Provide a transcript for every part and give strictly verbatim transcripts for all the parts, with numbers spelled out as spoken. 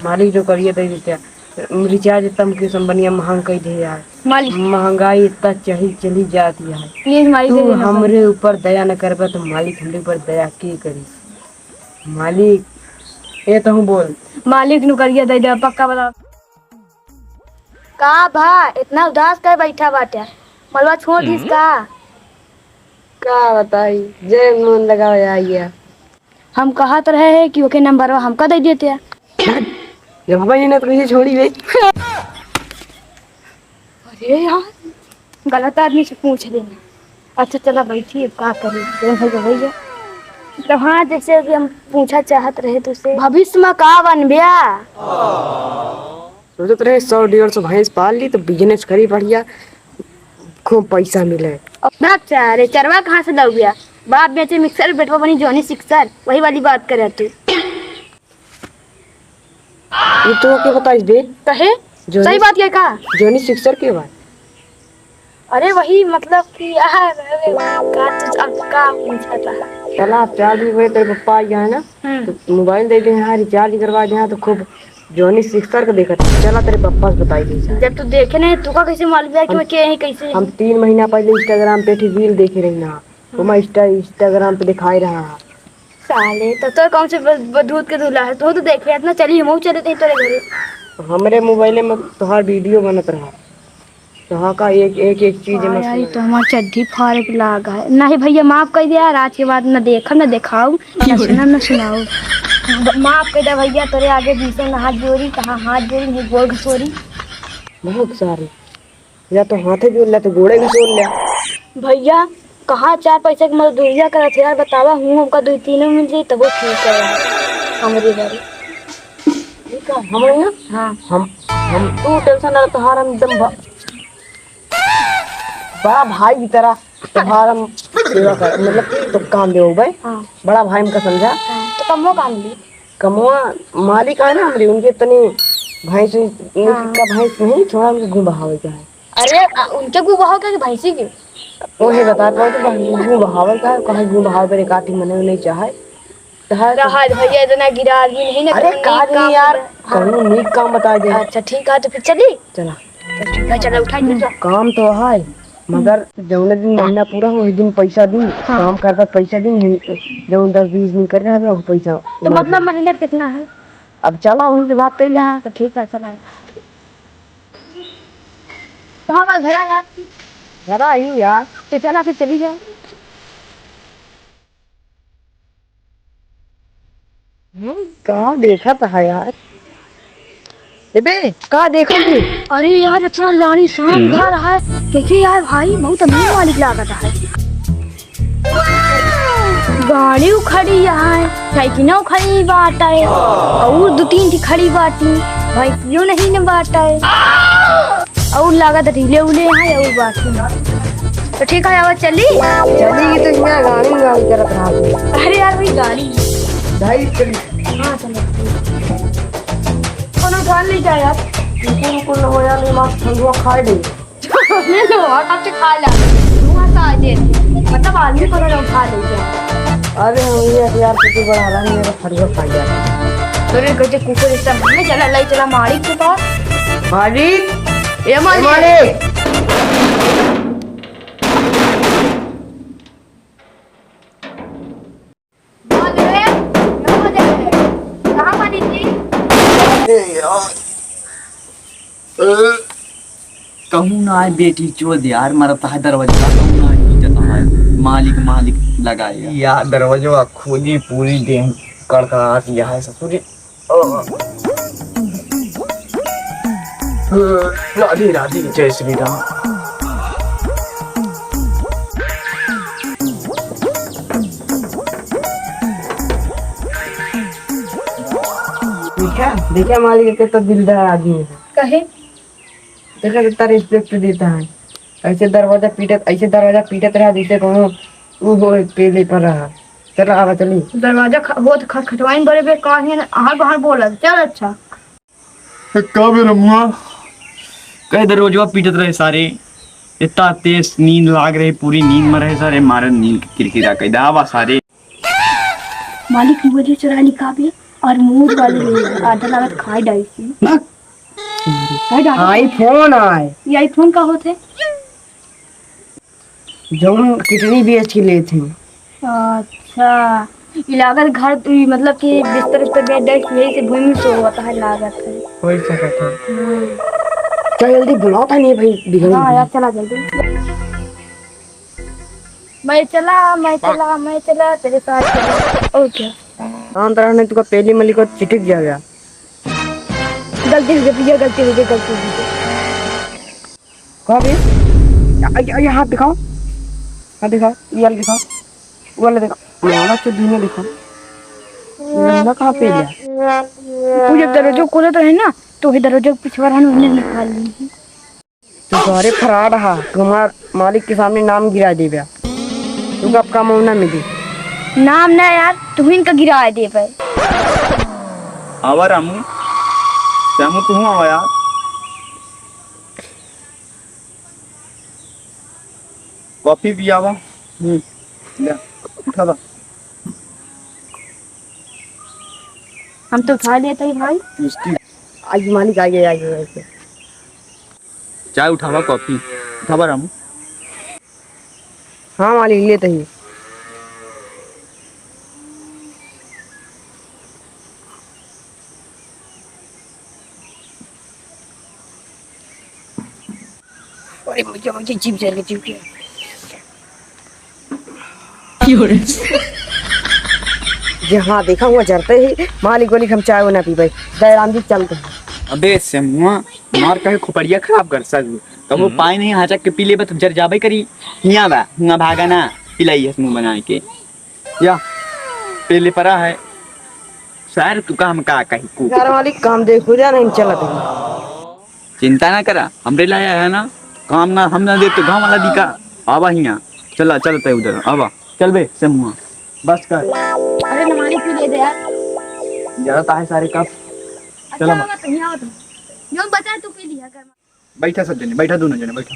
मालिक नौकरिया दे देते। रिचार्ज इतना मुकेश अंबानी महंग कर दे यार। मालिक। महंगाई इतना चढ़ी, चली जाती है। प्लीज मालिक, तू दे देना। हमरे ऊपर दया न करबा तो मालिक हमरे ऊपर दया के करी? मालिक, ए तहूँ बोल। मालिक नौकरिया दे दे, पक्का बता। का भा, इतना उदास काहे बैठा बाटे? मलवा छोड़ दिस का? का बताई, जे मन लगावे आइया। हम कहत रहे हैं कि ओके नंबरवा हमका दे देते। जब भाई ने तो कहीं छोड़ी गई। अरे यार, गलत आदमी से पूछ लेना। अच्छा चला बैठी, अब का करी, जौन है भैया। तो हाँ, जैसे अभी हम पूछा चाहत रहे तुझसे, भविष्य में का बनब्या? सोचत रहे सौ डेढ़ सौ भैंस पाल ली तो बिजनेस करी बढ़िया, खूब पैसा मिले। ना चारे चरवा कहाँ से लउबिया? बाप बेचे मिक्सर, बेटवा बनी जॉनी सिक्सर, वही वाली बात करे तू। ये तो के बताइस बे? कहे? जॉनी सही बात ये का? जॉनी सिक्सर के बात? अरे वही मतलब कि यार, अरे का चीज, अब का पूछा था? चला, आप चार्ज भी हुए, तेरे पप्पा आ गया है ना, हम्म। तो मोबाइल दे दे, यहाँ रिचार्ज करवा दे, यहाँ तो खूब जॉनी सिक्सर का देखा था। चला, तेरे पप्पा से बताई दे। जब तू देखे नहीं, तू का कैसे मालूम है कि हम, मैं के यहीं कैसे? हम तीन महीना पहले Instagram पे एक रील देखे रही ना, वो मैं Insta-, Instagram पे दिखाई रहा। साले, तो तोर कौन से ब-, बदूत के दूल्हा है? तू तो देखे, इतना चली, हमहू चले थे तोरे घरे। हमरे मोबाइले में तोहार वीडियो बनत रहा। तोहार का एक, एक, एक चीज हाँ में यार, ये सुना। तो हमार चड्ढी फाड़े के लाग है। नहीं भैया, माफ कर दे यार, आज के बाद न देखब, न देखाऊ, न सुनब, न सुनाऊ। माफ कर दे भैया, तोरे आगे बीसों न हाथ जोड़ी, कहाँ हाथ जोड़ी, नहीं गोड़ घसोरी। बहुत सारे। या तो हाथे जोड़ ल्या, तो गोड़े घसोर ल्या। भैया, कहाँ चार पैसा के मजदूरिया करत है यार, बतावा, हूँ हमका दो तीनों मिल जाई, तबो ठीक है यार, हमरे बारे। ठीक है, हम ना, हाँ। हम, हम, तू टेंशन ना, तोहार हम एकदम ब-, बड़ा भाई की तरह तोहार हम सेवा कर, मतलब कि तो काम देबो भाई। हाँ। बड़ा भाई हमका समझा। हाँ, तो कमो काम ली। कमवा मालिक आए ना हमरे, उनके तनी भैंस, उनके हाँ। का भैंस नहीं, थोड़ा उनके घूम बहावे के है। अरे, आ, उनके घूम बहावे के कि भैंसी के? वही बता पाओ तो भैंस घूम बहावे का है, कहाँ घूम बहावे पर एक आदमी मने नहीं चाहे। तो है तो रहा भैया, इतना गिरा आदमी नहीं ना, अरे, कौन का नहीं नहीं काम यार, बता। कौन नहीं काम बता दे। अच्छा, ठीक है, तो फिर चली? चला। तो ठीक है, चला, उठाई दे। काम तो है, मगर जौने दिन महीना पूरा हो, वही दिन पैसा दी, हाँ। काम करता पैसा दी, जौन दस बीस दिन कर रहा है, वो पैसा तो ना मतलब दे। महीने कितना है? अब चला, उनसे बात कर ले। हाँ, तो ठीक है, चला। कहाँ बा घर यार? घर आई हूँ यार। तो चला, फिर चली जाए। हम्म, का देखत है यार? ए बे, का देखत है? अरे यार, इतना लाड़ी सांप घर है। देखिए यार भाई, बहुत अमीर मालिक लागत है। गाड़ी खड़ी है, साइकिल खड़ी बाटे, और दो तीन ठे खड़ी बाटी, भैंसियो नहीं न बाटे। और लागत रीले उले हैं और बाकी। तो ठीक है, अब चली? चली तो यहाँ गाड़ी गाड़ी करत रहा। अरे यार, वही गाड़ी। भाई चली। हाँ, चलो। कोनो उठा ले जाए यार। रुको, रुको, लो यार, ये मास्क ठंडुआ खाए दे। ले लो, और कब से खा ला? धुआं सा आ जाए। मतलब आदमी कोनो ना उठा ले जाए। अरे हम ये यार, कितनी बड़ा हरामी मेरा ठंडुआ खा गया। तोरे गजे कुकुर इतना हमने चला लाई चला मालिक के पास। मालिक, ए मालिक। ए मालिक। बोल रे, कहाँ बानी जी? ए यार। कहूँ ना आए बेटी चोद यार, मरता है दरवाजा, कहूँ ना आए, पीटता है, मालिक, मालिक लगाए यार। यार दरवाजा खोली, पूरी देह कड़कड़ाहट यहाँ है ससुरी। राधे राधे, जय श्री राम। देखा, देखा मालिक, कितना दिलदार आदमी है। कहे? देखा, कितना respect देता है। ऐसे दरवाजा पीटत, ऐसे दरवाजा पीटत रहा, जैसे कोनो ऊ हो, पेले पर रहा। चला, आवा, चली। दरवाजा ख-, होत खटखटवाइन बड़े बेकार है, आहार बाहर बोलत। चल, अच्छा। ए, का बे रमुआ? कहे दरवाजवा पीटत रहे सारे। इतना तेज नींद लाग रही, पूरी नींद में रहे सारे, मारे नींद के किरकिरा कह दा, आवा सारे। मालिक, मोबाइल चुरा ली का बे? और मुंह वाली आधा लागत खाई डाई थी। ना। खाई डाई। iPhone आए। ये iPhone का होते? जौन किडनी बेच के लेत हैं। अच्छा, ई लागत घर, ई मतलब कि बिस्तर उस्तर बेच डाई, यही से भूमि से होता है लागत है। हो सकत है। हम्म। चल जल्दी बुलाओ था नहीं भाई, बिगड़ हाँ गई। यार, चला जल्दी। मैं चला, मैं चला, मैं चला, तेरे साथ चला। और क्या? शांत रह, नहीं तुका पेली मली को चिटिक जाएगा। गलती हो गई भैया, गलती हो गई, गलती हो गई। कहाँ बे? आ, आ, आ, हाथ दिखाओ, हाथ दिखाओ, ये वाला दिखाओ, वो वाला दिखाओ, ये वाला तो दुनिया दिखाओ। ना कहाँ पे गया? वो जब दरवाजा खोलत रहे ना, तो वही दरवाजा के पीछे वाला उन्हें निकाल ली। तू सारे फराड हा, तू हमार मालिक के सामने नाम गिरा देबे। तू कब का मौना मिली? नाम ना यार, तू ही इनका गिरा देबे। आवा रामू, श्यामू, तू आवा यार। कॉफी पियावा। हम्म, ले, उठावा। हम तो उठा लेते हैं भाई। उसकी आज मालिक आ गए, आ गए, आ गए। चाय उठावा, कॉफी उठावा रामू। हाँ मालिक, लेते ही। अरे भैया, भैया, जीप जल गई, जीप जल गई। क्यों रे? जे हाँ, देखा हुआ जरते ही मालिक बोली, "हम चाय वो ना पीबे, दयाराम जी चलते हैं।" अबे सेमुआ, मार कहे खोपड़िया खराब कर सक। कबो हम्म। पाई नहीं, हाचक के पी लेबे तो जर जाबे करी। हियाँ बा, हुआँ भागा ना, पिलाई है मुँह बनाए के। या, पेले परा है। सर, तू काम का कही कू? घर वाली काम देखो जा, नहीं चलत है। चिंता ना करा, हमरे लाया है ना, काम ना, हम ना दे तो गाँव वाला दी का। आवा हियाँ, चला, चलते उधर, आवा, चल बे, सेमुआ, बस कर। अरे, नमानी पी ले दे यार। जरा ताहे सारे कप। अच्छा, चला। आवा तो हियाँ, आवा तो। जो बचा तू पी लिया कर। बैठा सब जने, बैठा दोनों जने, बैठा।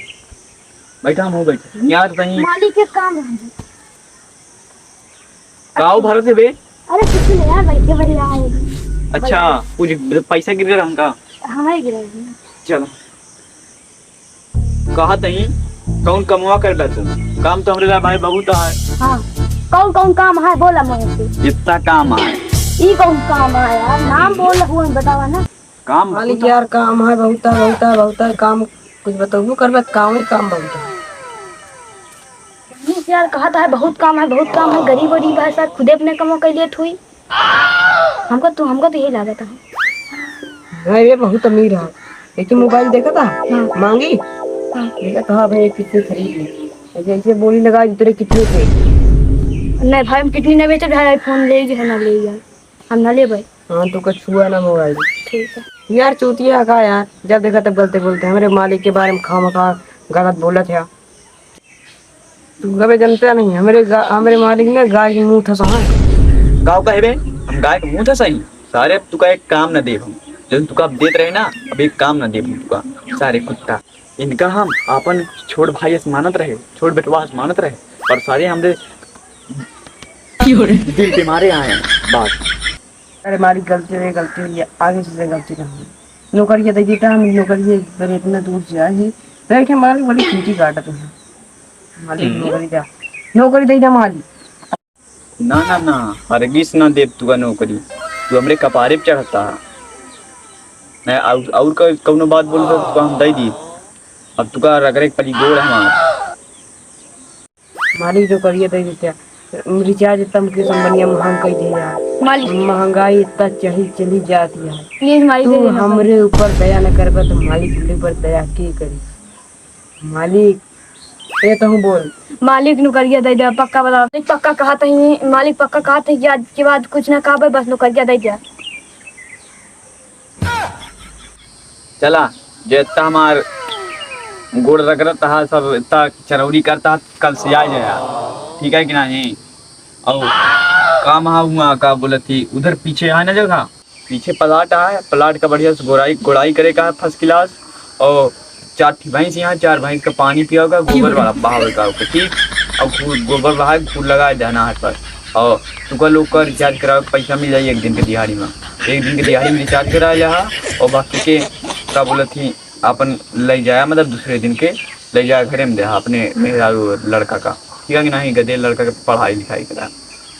बैठा, हम हो बैठा। यार, तहीं मालिक के काम है। काऊ भरत है बे? अरे, कुछ नहीं यार, बैठे बढ़िया है। अच्छा, कुछ पैसा गिर रहा हमका? हमारे गिरा है। चलो। कहा तहीं, कौन कमवा कर बे तू? काम तो हमरे ला भाई बहुत है। हाँ, कौन कौन काम है, बोला मुझे। इतना काम है। ई कौन काम है यार? नाम बोल, हुआ बतावा ना। काम मालिक बहुत यार, काम है बहुत है, बहुत है, बहुत है काम। कुछ बतौबो करबे, काम ही काम बहुत है। मालिक यार, कहत है बहुत काम है, बहुत काम है, गरीब वरीब है, सब खुदे अपने कमवा कर लेत हुई। हमको तो, हमको तो यही लागत है। नहीं रे, बहुत अमीर है। एक ही मोबाइल देखा था, हाँ। मांगी। हाँ। देखा था भाई, कितने खरीद ली। ऐसे, ऐसे बोली लगा, इतने कितने थे? नहीं भाई, हम किडनी नहीं बेचे भाई, iPhone ले जो है ना ले यार, हम ना लेबे। हाँ, तो का छुआ ना मोबाइल। ठीक है। यार चूतिया का यार, जब देखा तब गलते बोलते, हमरे मालिक के बारे में खामखा गलत बोलत है। तू गबे जनता नहीं, हमरे गा-, हमरे मालिक ने गाय के मुंह थसा है। गाँव का है बे? हम गाय के मुंह थसा ही? सारे तुका एक काम न देब हम, जौन तुका अब देत रहे ना, अब एक काम न देब हम तुका, सारे कुत्ता। इनका हम आपन छोट भाई अस मानत रहे, छोट बेटवा अस मानत रहे, पर सारे हमरे दिल के मारे आए हैं। बात। अरे मालिक, गलती हुई, गलती हुई है, आगे से गलती ना हो। नौकरिया दे देता, हम नौकरिया पर इतना दूर से आए हैं। बैठे मालिक, बड़ी चींटी काटत है। मालिक, हम्म। नौकरी दे, नौकरी दे दे मालिक। ना, ना, ना, हरगिज ना देब तुका नौकरी। तू हमरे कपारे पे चढ़ता। मैं और, और क-, कौनो बात बोलता तो तुका हम दे दी। अब तुका रगड़े के पड़ी गोड़ हमार। मालिक जो करिए दे देते। रिचार्ज तम के संबंधिया महंग कर दिया। मालिक। महंगाई इतना चढ़ी चली जाती है। प्लीज मालिक तू दे देना। हमरे ऊपर दया न करबे तो मालिक हमरे ऊपर दया के करी? मालिक, ए तहूँ बोल। मालिक नौकरिया दे दे, पक्का बता। मालिक पक्का कहत ही, मालिक पक्का कहत ही कि आज के बाद कुछ ना कहबे, बस नौकरिया दे दे। चला, जे इतना हमार गोड़ रगड़त हा, सब इतना चरौरी करता, कल से आ जाया, ठीक है कि नहीं? और काम हा हुआ, का बोलत थी, उधर पीछे है ना जगह, पीछे प्लाट है, प्लाट का बढ़िया से गोड़ाई, गोड़ाई करे का है first class, और चार ठी भैंस यहाँ, चार भैंस का पानी पिया होगा, गोबर वाला बहावे का होगा, ठीक? और खूब गोबर बहाए, खूब लगाए देना है पर। और तुका लोग का रिचार्ज करावे के पैसा मिल जाई एक दिन के दिहाड़ी में। एक दिन के दिहाड़ी में रिचार्ज करा लिहा और बाकी के का बोलत ही अपन ले जाया, मतलब दूसरे दिन के ले जाया घरे में देहा अपने मेहरारू लड़का का, ठीक है कि नहीं? गदे लड़का के पढ़ाई लिखाई करा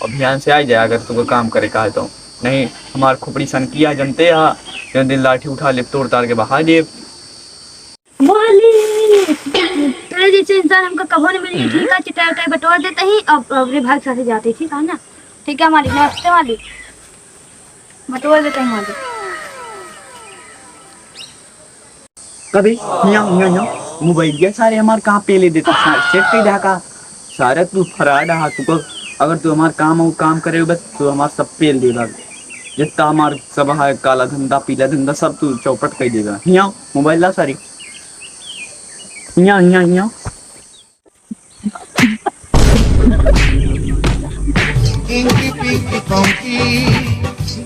और ध्यान से आ जाए अगर तुका काम करे का है तो। नहीं हमार खोपड़ी सनकी है, जनते हा, जौन दिन लाठी उठा लेब तोड़ तार के बहा देब। मालिक, तेरे जैसे इंसान हमका कबो नहीं मिली, ठीक है? चिटाई उटाई बटोर देते ही, अब अपने भाई के साथे जाते, ठीक है ना? ठीक है मालिक, नमस्ते मालिक। बटोर देते हैं मालिक। कभी हियाँ, हियाँ, हियाँ, मोबाइल के सारे हमार कहाँ पेले देता, सा-, चेक कई ढाका। सारे तू फ्रॉड हा, तू को, अगर तू हमार काम हो, काम करे हो, बस तू हमार सब पेल देगा। जितना हमार सब है, काला धंधा, पीला धंधा, सब तू चौपट कई देगा। हियाँ, मोबाइल ला सारी। हियाँ, हियाँ, हियाँ। Inky Pinky Ponky,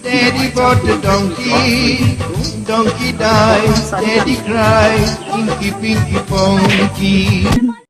Daddy bought a donkey. Donkey died, Daddy cried. Inky Pinky Ponky.